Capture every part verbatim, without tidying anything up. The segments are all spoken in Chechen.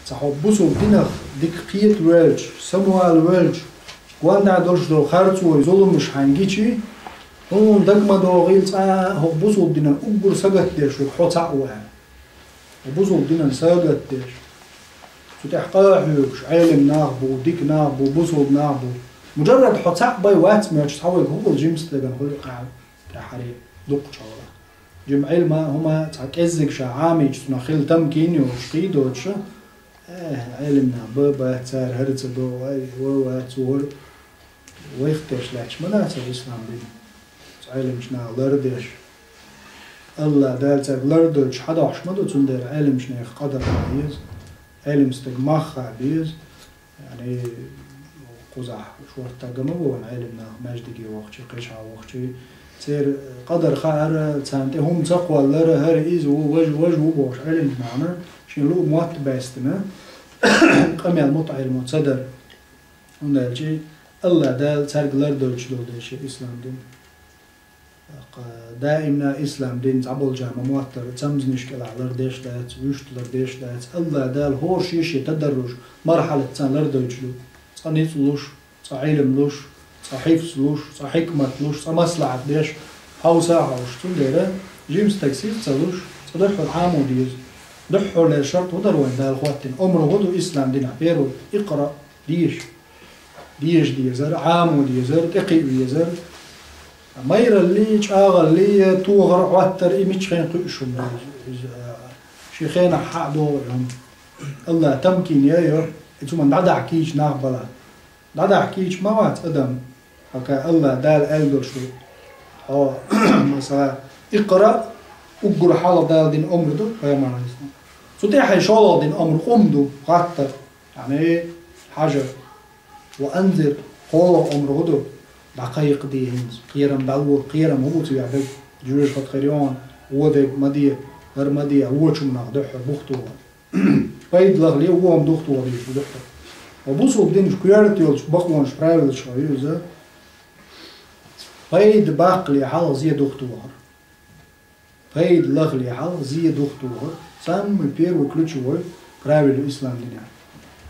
Цхьа хьо бусулба динах дика кхета воьлча, самавала воьлча, гондӀа долуш долу харцой, зуламаш хьайна гичи, хьуна дага ма догӀийла цкъа а хӀокху бусулба динан уггар сагатдеш верг хьо цхьаъ ву аьлла. Хьо бусулба динан сагатдеш. Цу тӀехь къа а хьоьгуш, Ӏелам нах бу, дика нах бу, бусулба нах бу. Муджаррад хьо цхьаъ бен вац моьттуш, цхьа вайга хӀун болу жимстагана хуьлу къа тӀаьххьаре дуккхачу хьолахь. Жима Ӏилма хӀума цхьа кӀеззиг ша Ӏамийча, цунах хила тамкийна йолуш, кхийдоцуша, э, Ӏелам нах ба, бац цара хӀара ца до, вай, ва, вац, вара. Вайх теш лаьтташ ма дац хӀара ислам дин. Цу Ӏелимчу наха лардеш. АллахӀ Дала цаьрга лардойтуш хьадохьуш ма ду, цундела Ӏелимчу нехан къадар хаа беза, Ӏелим стаг мах хаа беза. Яъни, кхузахь шорта тагга ма бу вайн Ӏелим нах маьждиге вахчи, кхечахьа вахчи. Церан къадар хаара, царна тӀе хӀума ца кхоллара, хӀара иза ву, важа, важа ву бохуш Ӏелимчу нахана шен луъу мотт баьстина, къамел мутаӀеллимо ца дара. ХӀунда аьлча АллахӀ Дала цаьрга лардойтуш долу дела ислам дин. Кха, даимна ислам дин цхьаболчарна ма моттара, цамзанаш кӀелахь лардеш дац, вуьшта лардеш дац. АллахӀ Дала хӀора шен-шен тадарруж, мархьалат царна лардойтуш ду. Цкъа ницкъ луш, цкъа Ӏилма луш, цкъа хьифз луш, цкъа хьикмат луш, цкъа маслахьат деш, хьовса а хьовсуш. Цундела жима стаг сиз ца луш, цкъа дуьххьара Ӏамо деза. Дуьххьарлера шарт хӀун дара вайн Дала хӀоттийна? Омра хӀун ду ислам динахь? Первый, икъра, деша. Деша дезара, Ӏамо дезара, тӀекхиа везара. Майраллий, чӀагӀаллий, тохар, Ӏоттар, и мичхьен кхуьуш хӀума ду иза, иза, а, шен хенахь хьа а догӀу и хӀума. АллахӀа тамкийна йо, и цу ма дӀадахьа кийча нах бала. ДӀадахьа кийча ма вац адам, хьака АллахӀ Дала аьлла долуш ду. Хьо, масала, икъра, уггар хьалха Дала дина омра ду, пайхамар алейхиссалам. Цу тӀехь шолгӀа дина омра къум ду, гӀаттар, яъни хьажар. Ва анзир, кхоалгӀа омра хӀун ду? ДӀакхайкха де хӀинца. Кхерам дӀалур, кхерам хӀун бу цу яхь дерг? Жоьжахати хир ю хьуна, вон дерг ма де, хӀара ма де, вочу нах дуьххьара бух тухар. Пайда лахале, вон духтухар дийш ду дуьххьара. Ва бусулба динчу коьрта йолчу бакъонаш, правилаш ю иза. Пайда баккхале хьалха зе духтухар. Пайда лахале хьалха зе духтухар. Самый первый ключевой правило ислам динехь.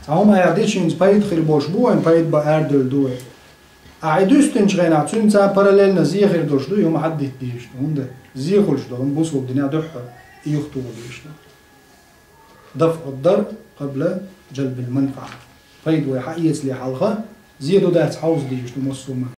Цхьа хӀума айхьа дичинца пайда хир болуш бу вайн, пайда бан арадевлла ду вай. Ахьа и дуьстинчу хенахь цуьнца параллельно зе хир долуш ду, и хӀума хьаддитта дийш ду. ХӀунда зе хуьлуш долу бусулба динехь дуьххьара и юхатухар дийш ду. ДафӀу дар къабла джалбил манфаӀа. Пайда вай хьаэцале хьалха, зе ду дац хьовса дийш ду массо а.